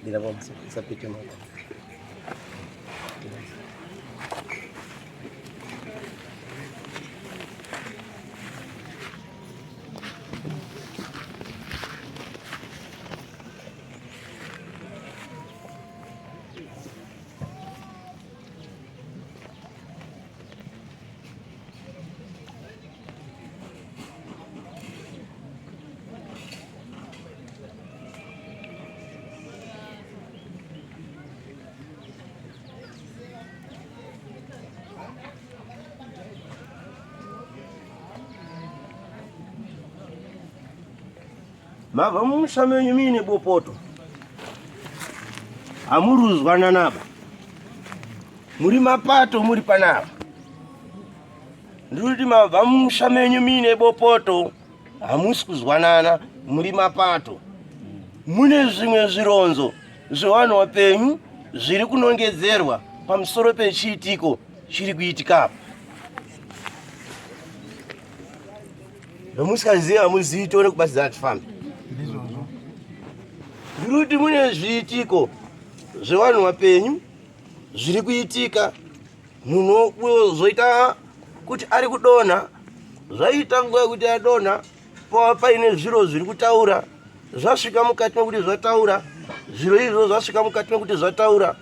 Dira bom, sa picture mo. Mabva mumusha menyu muine bopoto, hamuruzwananaba, muri mapato muri panapa. Ndiri kuti mabva mumusha menyu muine bopoto, hamusi kuzwanana, muri mapato. Mune zvimwe zvironzo zvevanhu vapenyu zviri kunongedzerwa pamusoro pechiitiko chiri kuitika apa. Zvamusikazivi hamuzivi tione kubatsidzana tifambe. Ndizvozvo. Ndiri kuti mune zviitiko zvevanhu vapenyu zviri kuitika munhu zvoita kuti ari kudonha zvaita nguva yekuti adonha pava paine zviro zviri kutaura zvasvika mukati mekuti zvataura zviro izvo zvasvika mukati mekuti zvataura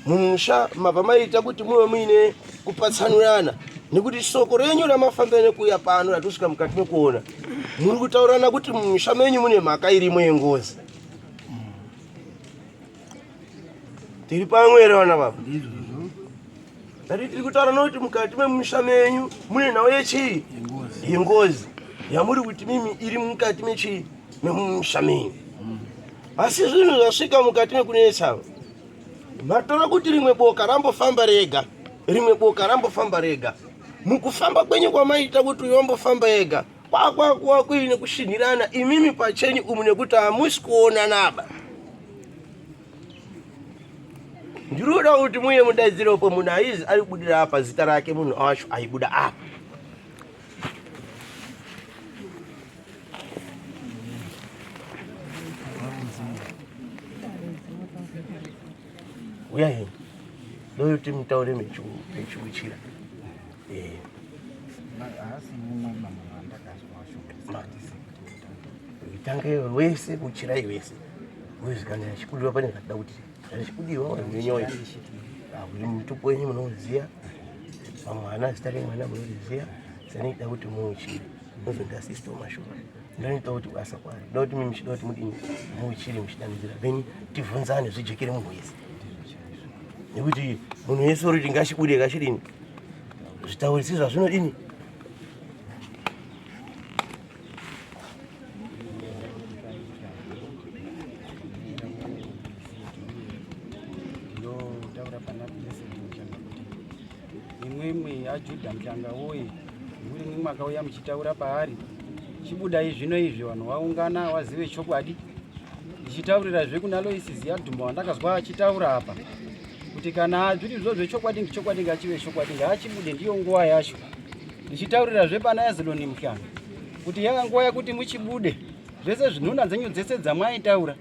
mumusha mabva maita kuti muve muine kupatsanurana nekuti soko renyu ramafamba nekuuya pano ratosvika mukati mekuona muri kutaurana kuti mumusha menyu mune mhaka irimo yengozi tiri pamwe here vana baba tati tiri kutaura nokuti mukati memusha menyu mune nhau yechii yengozi yamuri kuti mimi iri mukati mechii memusha menyu asi zvinhu zvasvika mukati mekunetsa matora kuti rimwe boka rambofamba rega rimwe boka rambofamba rega mukufamba kwenyu kwamaita kuti uyu wambofamba ega kwakwakuwa kuine kushinhirana imimi pachenyu umu nekuti hamusi kuonanaba ndiri kuda kuti muye mudaidzirepo munhu aizi ari kubudira apa zita rake munhu wacho aibuda apa Uyai ndoyoti mutaure mechiuchira. Eh. Tange wese kuchirai wese. Wese kana chikudiwa pane zvatoda kuti zvachibudiwa vanhu kuti mutupo wenyu munoziya pamwana zita remwana munoriziya sanoita kuti muuchire mozondasista mashoko ndinoita kuti basa kwari ndoda kuti muchida kuti mudini muuchire muchidanidzira then tivhunzane zvijekere munhu wese nekuti munhu wese uri kuti ngachibude ngachidini zvitaurisi zvazvinodini Ndinotaura pana Blessed Mhlanga kuti imwimwi aJudha Mhlanga woye muri imwi makauya muchitaura paari chibudai zvino izvi vanhu vaungana wazive chokwadi ndichitaurirazve kuna Loisi Ziyadhumba wandakazwa achitaura apa kuti kana zviri zvo zvechokwadi chokwadi ngachive chokwadi ngaachibude ndiyo nguva yacho ndichitaurirazve pana Eziloni Mhlanga kuti yava nguva yekuti muchibude zvese zvinhuna dzenyu dzese dzamwaitaura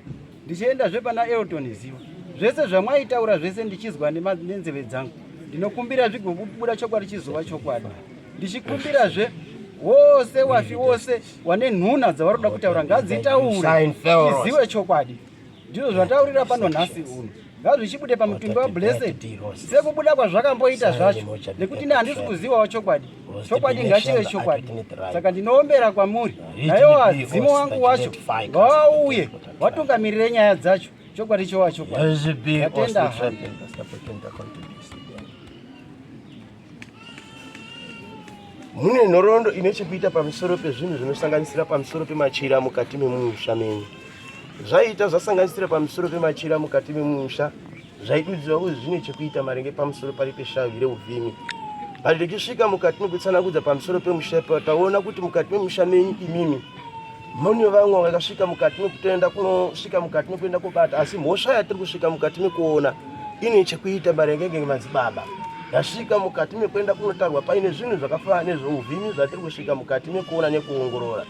ndichiendazve pana Elton Ziwa zvese zvamwaitaura zvese ndichizwa nenzeve dzangu ndinokumbira zvigobuda chokwadi chizova chokwadi ndichikumbirazve wose wafi wose wane nhuna dzavari kuda kutaura ngadzitaure tiziwe chokwadi ndizvo zvataurira pano nhasi uno ngazvichibude pamutumbi wablessed sekubuda kwazvakamboita zvacho nekuti ne handisi kuzivawo chokwadi chokwadi ngachive chokwadi saka ndinoombera kwamuri naiwo vadzimu wangu wacho ngavauye watungamirire nyaya dzacho chokwadi chova chokwadi ndatenda. Mune nhoroondo ine chekuita pamusoro pezvinhu zvinosanganisira pamusoro pemachira mukati memusha menyu. Zvaiita zvasanganisira pamusoro pemachira mukati memusha zvaidudzirwa kuti zvine chekuita maringe pamusoro pari peshavi reuvhimi. But richisvika mukati mekutsanangudza pamusoro pemusha taona kuti mukati memusha menyu imimi mune vamwe vakasvika mukati mekutoenda kunosvika mukati mekuenda kobata asi mhosva yatiri kusvika mukati mekuona ine chekuita maringe ngemadzibaba yasvika mukati mekuenda kunotarwa paine zvinhu zvakafanana nezveuvhimi zvatiri kusvika mukati mekuona nekuongorora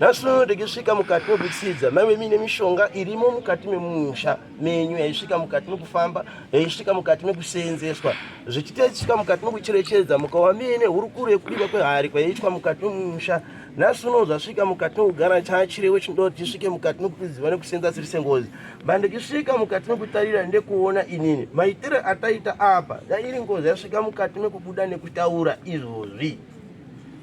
nhasi uno ndichisvika mukati mekutsidza maive muine mishonga irimo mukati memusha menyu yaisvika mukati mekufamba yaisvika mukati mekuseenzeswa zvichitesvika mukati mekucherechedza mukava muine hurukuro yekudiwa kwehari kwaiitwa mukati memusha nhasi uno zvasvika mukati mekugara chachirewo chinoda kuti chisvike mukati mekuziva nekusenza siri sengozi bandichisvika mukati mekutarira ndekuona inini maitiro ataita apa dai iri ngozi yasvika mukati mekubuda nekutaura izvozvi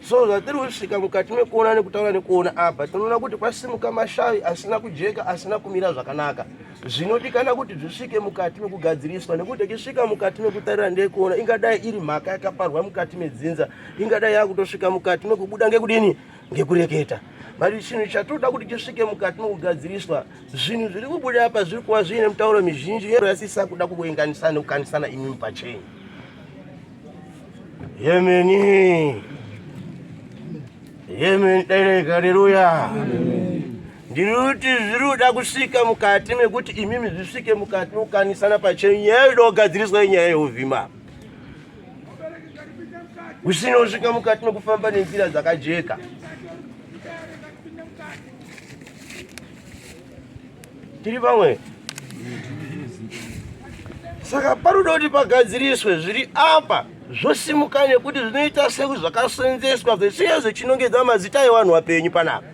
so zvatiri kusvika mukati mekuona nekutaura nekuona apa tinoona kuti kwasimuka mashavi asina kujeka asina kumira zvakanaka zvinodikana kuti zvisvike mukati mekugadziriswa nekuti tichisvika mukati mekutarira ndekuona ingadai iri mhaka yakaparwa mukati medzinza ingadai yakutosvika mukati mekubuda ngekudini ngekureketa but chinhu chatoda kuti chisvike mukati mekugadziriswa zvinhu zviri kubuda apa zviri kuva zviine mitauro mizhinji yasisa kuda kuenganisana nekukanisana imimi pachenyu yemeni yemeni dairai haleluya ndiri kuti zviri kuda kusvika mukati mekuti imimi zvisvike mukati mekukanisana pachenyu nyaya yoda kugadziriswa inyaya yeuvhima usina kusvika mukati mekufamba nenzira dzakajeka tiri pamwe saka panoda kuti pagadziriswe zviri apa zvosimuka nekuti zvinoita seku zvakasenzeswa zvesiya zvichinongedza mazita evanhu vapenyu panapa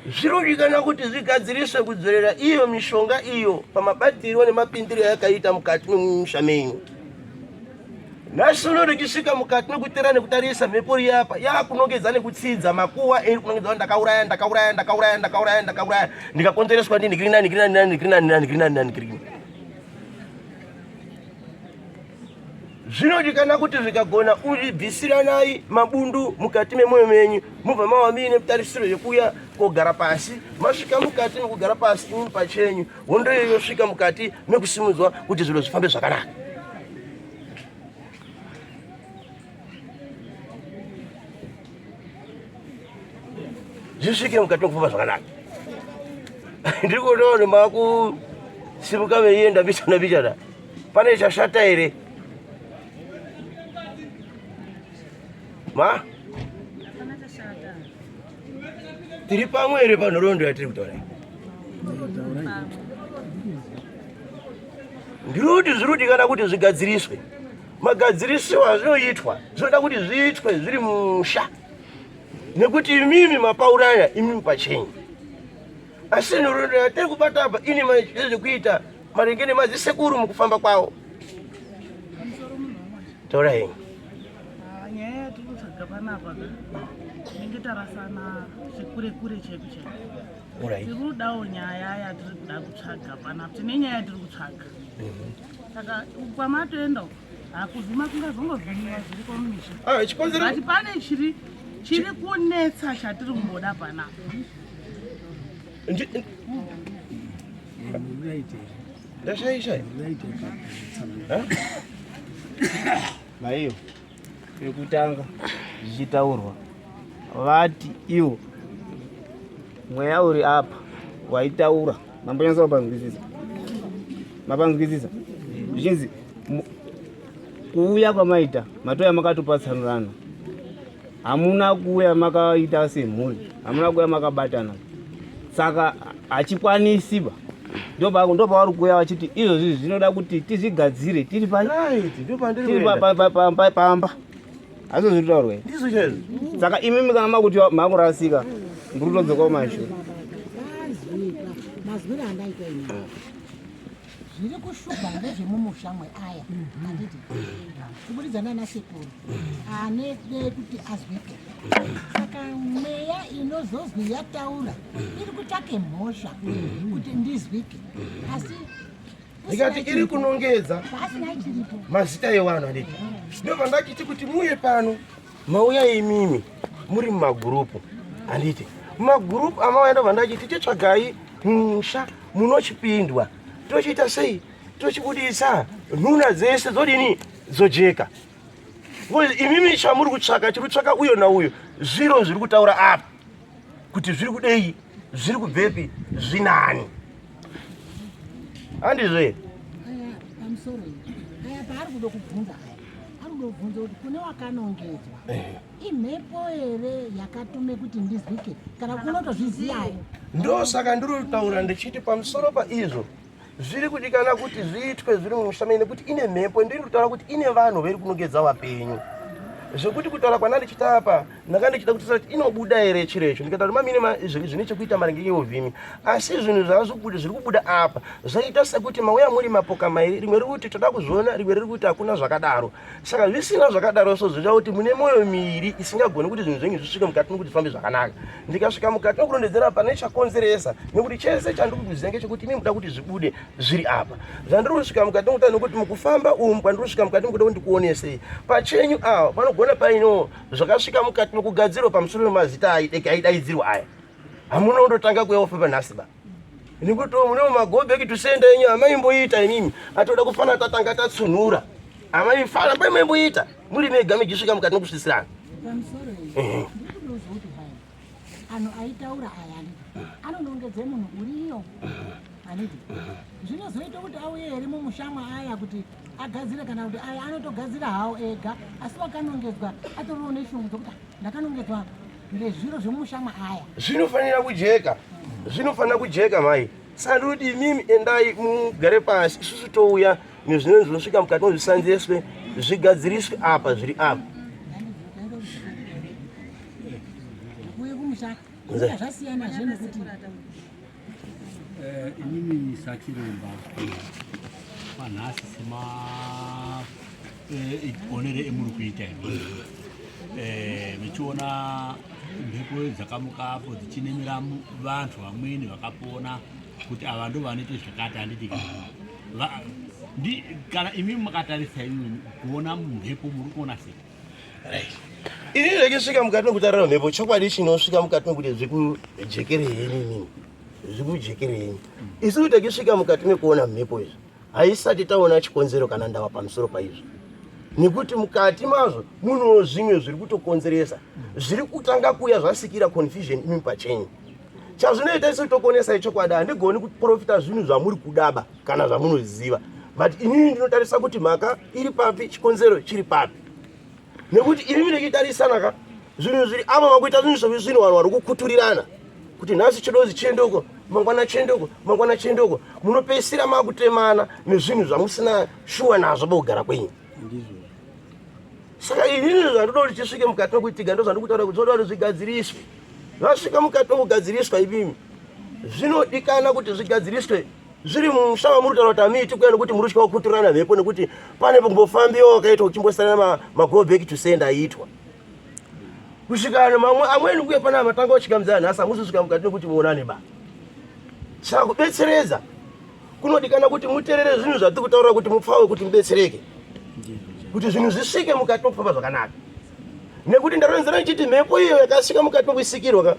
zvinodikana kuti zvigadziriswe kudzorera iyo mishonga iyo pamabatirwo nemapindiro ayakaita mukati memusha menyu nhasi uno richisvika mukati mekutera nekutarisa mhepo iri apa yakunongedza nekutsidza makuwa iri kunongedza kuti ndakauraya ndakauraya ndakauraya ndakauraya ndakauraya ndikakonzereswa ndi ndikiri nani ndikiri nani ndikiri nani ndikiri nani ndikiri nani Zvinodikana kuti zvikagona uribvisiranai mabundu mukati memwoyo menyu mubva mava muine tarisiro yekuuya kogara pasi masvika mukati mekugara pasi imi pachenyu hondo iyo yosvika mukati mekusimudzwa kuti zviro zvifambe zvakanaka zvisvike mukati mekufamba zvakanaka ndiri kuona vanhu makusimuka veienda bichana bichana pane chashata here ma tiri pamwe here panhoroondo yatiri kutaura ndiri kuti zviri kudikana kuti zvigadziriswe magadzirisiro azvinoitwa zvinoda kuti zviitwe zviri musha nekuti imimi mapauraya imimi pachenyu asi nhoroondo yatiri kubata apa ine zvekuita maringe nemazisekuru mukufamba kwawo taura henyu ah, nyaya yatiri kutsvaga panapa ka tinenge tarasana zvekure kure chaiko chaiko tiri kudawo nyaya yatiri kuda kutsvaga panapa tine nyaya yatiri kutsvaga mhm. saka kwamatoenda uko hakuvhima kungazongovhimiwa zviriko mumisha ah, but pane chiri chiri kunetsa chatiri kumboda panapa Ndashaisha. Maiyo pekutanga zvichitaurwa vati iwo mweya uri apa waitaura mambonyatsa mapanzwisisa mapanzwisisa zvichinzi kuuya kwamaita matouya makatopatsanurana hamuna kuuya makaita semhuri hamuna kuuya makabatana saka hachikwanisiba ndopavari kuuya vachiti izvozvi zvinoda kuti tizvigadzire tiri pamba hazvo zviri kutaurwa saka imimi kana makuti makurasika ndiri kutodzoka kumashure mazwiro andaita ini zviri kushupa ndezvemumusha mweaya handiti kuburidza nana sekuru ane kuti azwike saka mweya inozozwi yataura iri kutsvake mhosva kuti ndizwike asi Ndikati iri kunongedza mazita evanhu handiti? Ndobva ndachiti kuti muuye pano, mauya imimi muri mumagurupu handiti? Mumagurupu amauya ndobva ndachiti titsvagai musha munochipindwa, tochiita sei, tochibudisa nhuna dzese dzodini, dzojeka. Imimi chamuri kutsvaka, tiri kutsvaka uyo nauyo, zviro zviri kutaura apa kuti zviri kudei, zviri kubvepi, zvinani, handizvo here? Pamusoro aya paari kuda kubvunza aya, ari kuda kubvunza kuti kune wakanongedzwa imhepo here yakatume kuti ndizwike, kana kunotozviziyawo? Ndosaka ndiri kutaura ndichiti pamusoro paizvo zviri kudikana kuti zviitwe zviri mumusha mene, nekuti ine mhepo. Ndiri kutaura kuti ine vanhu vari kunongedza vapenyu, zvekuti kutaura kwana ndichita apa, ndanga ndichida kuti kuti inobuda here chiro icho. Ndikataura mamine zvine chekuita maringe neuvhimi, asi zvinhu zvazvobuda zviri kubuda apa zvaita sekuti mauya muri mapoka mairi, rimwe riri kuti toda kuzviona, rimwe riri kuti hakuna zvakadaro. Saka zvisina zvakadaro, so zvoita kuti mune mwoyo miiri isingagoni kuti zvinhu zvenyu zvisvike mukati mekuti zvifambe zvakanaka. Ndikasvika mukati mekurondedzera pane chakonzeresa, nekuti chese chandiri kuziva ngechekuti imi muda kuti zvibude zviri apa zvandiri kusvika mukati mekuta, nekuti mukufamba umu kwandiri kusvika mukati mekuda kuti ndikuonesei pachenyu ava, panogona paino zvakasvika mukati mekugadzirwa pamusoro pemazita aidaidzirwa aya. Hamuna kundotanga kuya kufamba nhasi ba, nekuti mune mago back to sender enyu amaimboita imimi atoda kufana tatanga tatsunhura amaifana paimboita muri mega michisvika mukati mekusvisirana. Pamusoro iyi, ndiri kudoziva kuti hai anhu aitaura aya anonongedze munhu uriyo handiti? Zvinozoita kuti auye here mumusha mwaaya kuti agadzire, kana kuti aya anotogadzira hawo ega, asi wakanongedzwa atoriwo neshungu dzokuti, "Ah, ndakanongedzwa ngezviro zvemumusha mwaaya"? Zvinofanira kujeka, zvinofanira kujeka mai. Saka ndiri kuti imimi endai mugare pasi, isusu touya nezvino zvinosvika mukati mozvisanzeswe, zvigadziriswe apa zviri apa. Uye kumusha kumusha zvasiyana zve nekuti Inini sachiremba panhasi, sema onere emuri kuita imi, michiona mhepo dzakamuka apo dzichinemera vantu vamweni vakapona kuti ava ndo vanoita zvakati, handiti? Kana imi makatarisa imi kuona mhepo, muri kuona sei? Ini ndakisvika mukati mekutarira mhepo, chokwadi chinosvika mukati mekuti zvikujekerei imimi, zvikujekerei. Isu takisvika mukati mekuona mhepo izvi, haisati taona chikonzero kana ndava pamusoro paizvo, nekuti mukati mazvo munewo zvimwe zviri kutokonzeresa, zviri kutanga kuuya zvasikira confusion imi pachenyu. Chazvinoita, isu tokuonesai chokwadi. Handigoni kuprofita zvinhu zvamuri kudaba kana zvamunoziva, but inini ndinotarisa kuti mhaka iri papi, chikonzero chiri papi, nekuti inini ndichitarisana ka zvinhu zviri apa, makuita zvinhu zvovi zvinhu, vanhu vari kukuturirana kuti nhasi chidozi chiendoko, mangwana chiendoko, mangwana chiendoko, munopedzisira makutemana nezvinhu zvamusina shuwa nazvo pakugara kwenyu. Saka inini zvandoda kuti tisvike mukati mekuitika, ndo zvandikutaura kuti zvoda kuti zvigadziriswe. Zvasvika mukati mekugadziriswa imimi, zvinodikana kuti zvigadziriswe zviri mumusha mamuri kutaura kuti hamuiti kuya, nekuti muri kutya kukuturana mhepo, nekuti pane kumbofambiwa wakaitwa kuchimbosiyana mago back to send aiitwa kusvika mamwe amweni kuya pana matanga kuchikamidzana nhasi, hamusi kusvika mukati mekuti muonane ba. Saka kubetseredza kunodikana kuti muterere zvinhu zvatiri kutaura kuti mupfawe, kuti mubetsereke, kuti zvinhu zvisvike mukati mekufamba zvakanaka, nekuti ndaronzera ndichiti mhepo iyo yakasvika mukati mekusikirwa ka,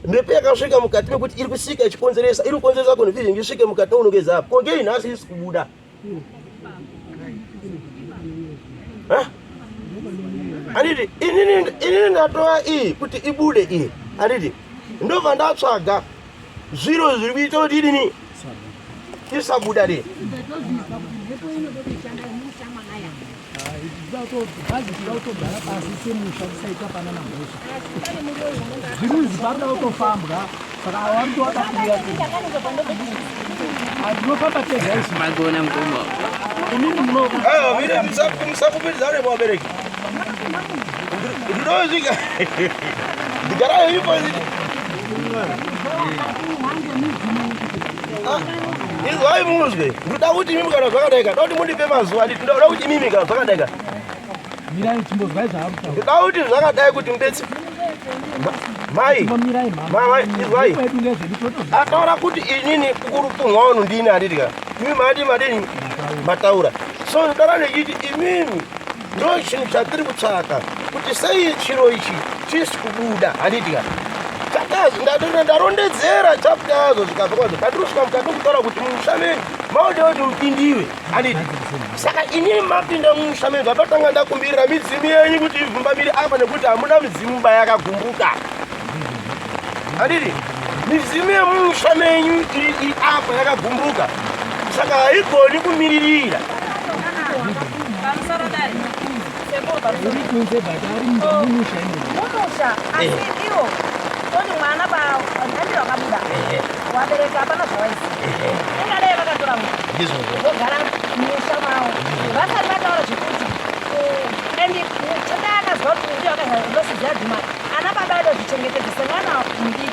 mhepo yakasvika mukati mekuti iri kusika ichikonzeresa, iri kukonzeresa confusion, isvike mukati mekunongedza apo kongei nhasi isi kubuda. Handiti inini ndatova iyi kuti ibude iyi, handiti? Ndobva ndatsvaga zviro zviri kuita kuti idini, isabuda de. Ndatozvizwa kuti mhepo inoda kushanda mumusha mwaaya. Bhazi tinoda kutogara pasi semusha, tisaita panana mhosva. Zvirunzi parikuda kutofambwa, saka ava vari kutovadakuya, tinofamba tega isu. Magona mukoma. Inini muno Aiwa, mire, musakupirizane vabereki. Ndinozvika ndigarai ipo. Izwai muzwe, ndoda kuti imimi kana zvakadai ka, ndoda kuti mundipe mazuva. Ndoda kuti imimi kana zvakadai ka, Mirai, chimbozwai zvaari kutaura. Ndoda kuti zvakadai kuti mubetse Mai, mai, izwai. Ataura kuti inini kuri pfungwa vanhu ndini handiti ka. Imi madi madini mataura. So ndara nechiti imimi ndo chinhu chatiri kutsvaka kuti sei chiro ichi chisi kubuda handiti ka. Chakazi ndarondedzera chapter yazo zvikabva kwazvo. Tatiri kusvika mukati mekutaura kuti mumusha menyu maude kuti mupindiwe handiti. Saka inini mapinda mumusha menyu zvatotanga ndakumbirira midzimu yenyu kuti ivhumbamire apa nekuti hamuna midzimu ba yakagumbuka. Handiti midzimu yemumusha menyu iri apa yakagumbuka saka haigoni kumiririra. Pamusoro dare. Sekuru, pamusoro. Uri kunze but ari mumusha imomo. Mumusha, asi iwo toti mwana pandiro wakabuda wabereka hapana zvawaiziva. Ingadai vakatora mwana Ndizvozvo. vogara mumusha mavo vasati vataura zvekuti and chandakazwa kuti ndiyo vakalosiziya dhumari ana baba adozvichengetedza semwana mudiki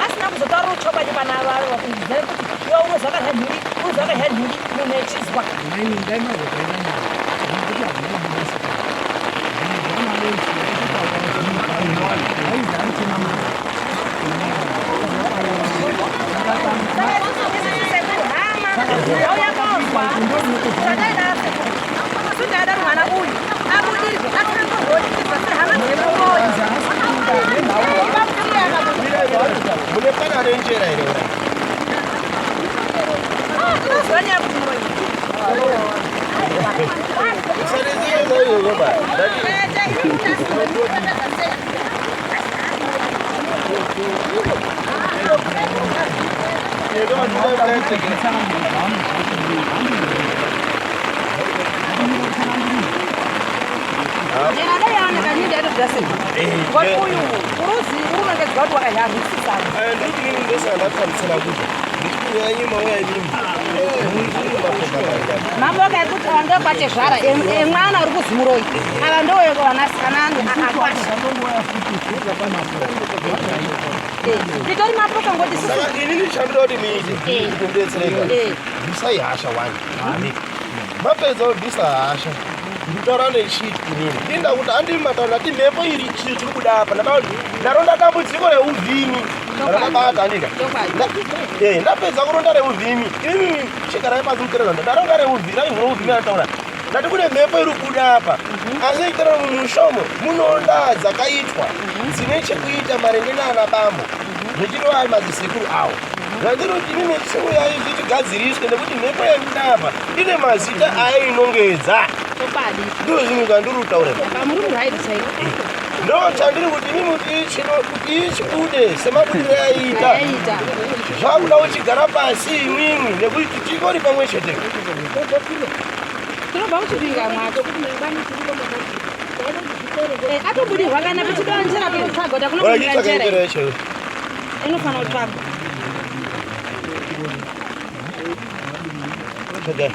asina kuzotaura chokwadi pana vakuziva kuti iwe unozwa karya nhuri, unozwa karya nhuri, munhu echizwa. Ndai mazotaura naye nekuti hazvina kubuda saka aizi arichema mari. Saka isusu sekuru hama yauya kozwa zvataida sekuru isu taida kuti mwana uyu abudirwe atangozvotidzwa sehama dzemuroyi. Mune pana renjera here ura? Tinozwa nyaya kuti muroyi. Usarezere izvozvo ba. Ndingadai yaoneka nyinda yatozvida sekuru ngoti uyu uruzi urunongedzwa kuti wakanyarwisisana. Ndikuti nini ndosaka ndakutambisana kuti ndikuti nyaya yenyu mauya imimi muri mapoka mangani? Mapoka ekuti ava ndokwatezvara emwana uri kuzi muroyi, ava ndo vanasikana akwasha. Titori mapoka ngoti susu. Saka inini chandoda kuti muite kuti mudetsereka, bvisai hasha wani. Mapedza kubvisa hasha, ndikutaura nechiti inini ndinda kuti handii mataura ndati mhepo iri chiri chiri kuda apa ndada kuti ndaronda dambudziko reuvhimi rakabata handika. Ndapedza kuronda reuvhimi, imimi chigarai pasi muterera. Ndaronda reuvhimi, raivhura uvhimi, ataura ndati kune mhepo iri kubuda apa, asi itera mumushomo munonda dzakaitwa dzine chekuita maringe naana bambo zvichirova madzisekuru awo. Zvandiri kuti imimi chiuyai zvichigadziriswe nekuti mhepo yakuda apa ine mazita ainongedza. Chokwadi. Ndizvo zvinhu zvandiri kutaura. Pamuri right chaiko. Ndo chandiri kuti imimi kuti ichibude semabudiro aiita Yaita. zvakuda uchigara pasi imwimwi nekuti tingori pamwe chete. Tinobva kuchipinga mwacho. Atobudirwa kana kuchidiwa njera kunotsvaga kuti hakuna kubudira Chitsvaka njera. njera yacho. Inofanira kutsvagwa. Tsvagai.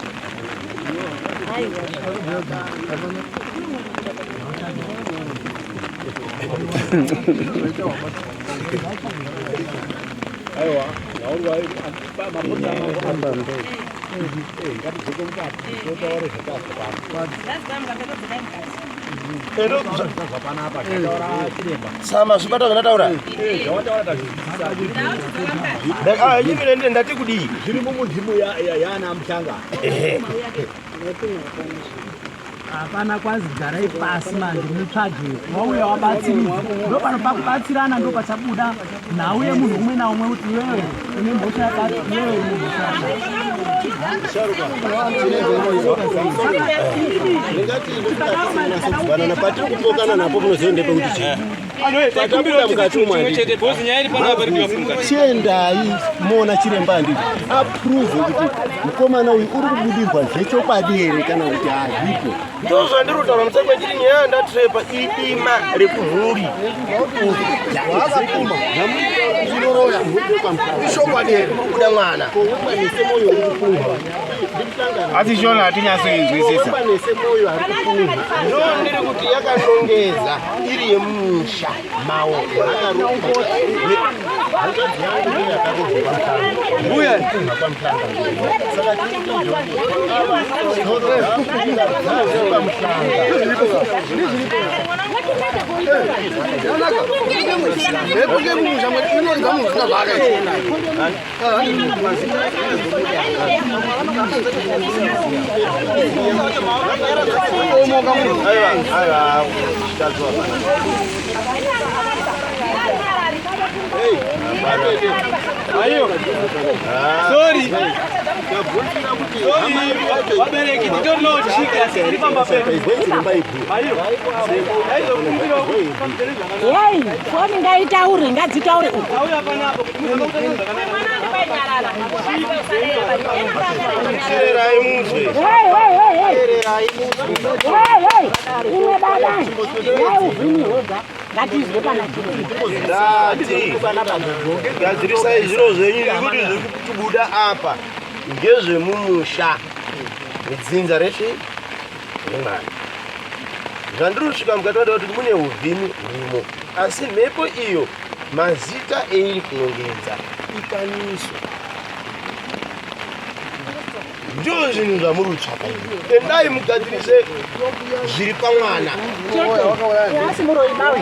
Aiwa. Aiwa, ngatidzoke mukati totaure zvakazwa. Zvapanapa zvataura chiremba. Sama zvibata zvandataura. Zvawataura tazvizwisisa. Imire, ndati kudii? Zviri mumudzimu yaana Muhlanga. Hapana kwanzi garai pasi manje mutsvage wauya wabatsiridza. Ndo pano pakubatsirana ndo pachabuda nhau yemunhu umwe naumwe kuti iwewe une mhosva yakati, iwewe une mhosva yakati. Ndingati ndokuti patiri kupokana napo kunoziva ndepekuti chii patabuda mukati umu handiti chiendai moona chiremba handiti approve kuti mukomana uyu uri kubudirwa zvechokwadi here kana kuti hazvipo. Ndo zvandiri kutaura mutsakwe chiri nyaya yandatrepa idima rekumhuri. Ishokwadi here? Kubuda mwana. Kowekwanise moyo uri kupumha. Asi shona hatinyatsoinzwisisa. Wekwanise moyo ari kupumha. Ndo ndiri kuti yakanongedza iri yemumusha mawo. Sorry. Sorry. Vabereki titorinochika tiripamba pedu. Yei, foni ngaitaure, ngadzitaure uku. Teererai munzwe. Hey, hey, hey, hey. Hey, hey. Imwe baba, nhai uvhimi hwoga. Ngatizwe pana Ndati gadzirisai zviro zvenyu nekuti zviri kubuda apa ngezvemumusha nedzinza reshe remwana. Zvandiri kusvika mukati vada kuti mune uvhimi hurimo, asi mhepo iyo mazita eiri kunongedza ikaniso. Ndizvo zvinhu zvamuri kutsvaka izvi. Endai mugadzirise zviri pamwana. Asi muroyi bawe.